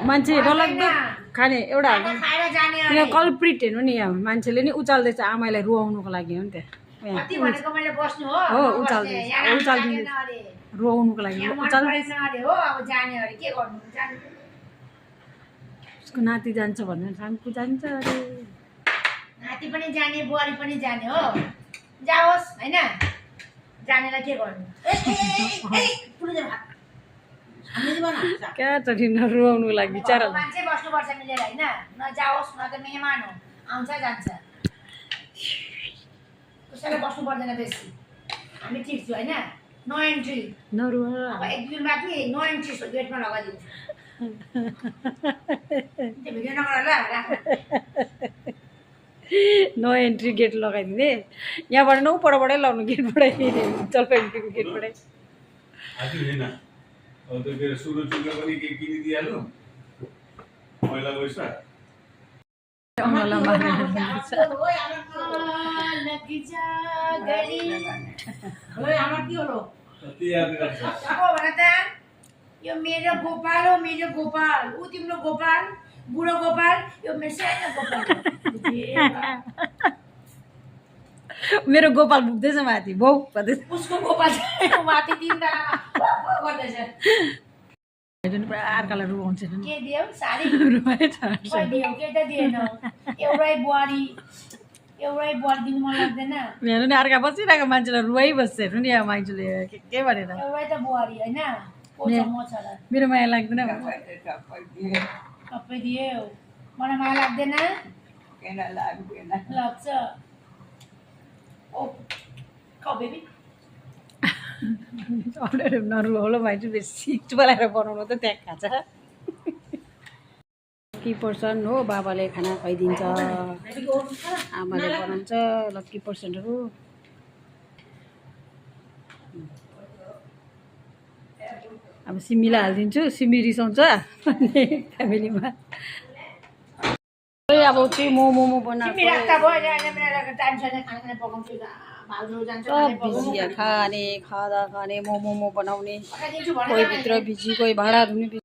मान्छे डरलाग्दो खाने एउटा यहाँ कल्प्रिट हेर्नु नि यहाँ मान्छेले नि उचाल्दैछ आमालाई रुवाउनुको लागि हो नि त्यहाँ हो उचाल्दिनु रुवाउनुको लागि उसको नाति जान्छ भनेर साङ्कु जान्छ अरे नाति पनि जाने बुहारी पनि जाने हो जाओस् हैन जानेलाई के गर्नु क्या चढी नरुवाउनुको लागि बिचारा मान्छे बस्नुपर्छ मिलेर हैन नजाओस् न त मेहमान हो आउँछ जान्छ कसैले बस्नु पर्दैन बेसी हामी ठिक छु हैन नो एन्ट्री नरुवा अब एक दिन बाँकी नो एन्ट्री गेटमा लगाइदिन्छु त्यो भिडियो नगर ल राख नो एन्ट्री गेट लगाइदिने यहाँबाट न उपरबाटै लाउनु गेटबाटै जलपाइगुडीको गेटबाटै यो मेरो गोपाल हो मेरो गोपाल ऊ तिम्रो गोपाल बुढो गोपाल यो मेरो सानो गोपाल मेरो गोपाल पुग्दैछ माथि बौ भन्दैछ उसको गोपाल माथि तिनवटा गर्दैछ पुरा अर्कालाई रुवाउँछ के दियौ साडी रुवाइ छ दियौ के त दिएन एउटै बुहारी दिनु मन लाग्दैन हेर्नु नि अर्का बसिरहेको मान्छेलाई रुवाइ बस्छ हेर्नु नि यहाँ मान्छेले के भनेर एउटै त बुहारी होइन मेरो माया लाग्दैन सबै दियो मलाई माया लाग्दैन लाग्छ ओ बेबी नरुवाउलो मान्छे बेसी चुलाएर बनाउनु त त्यहाँ खान्छ लक्की पर्सन हो बाबाले खाना खुवाइदिन्छ आमाले बनाउँछ लक्की पर्सनहरू अब सिमीलाई हालिदिन्छु सिमी रिसाउँछ फ्यामिलीमा अब चाहिँ मोमो बनाएको खाने खाँदा खाने मोमो बनाउने कोही भित्र बिजी कोही भाँडा धुने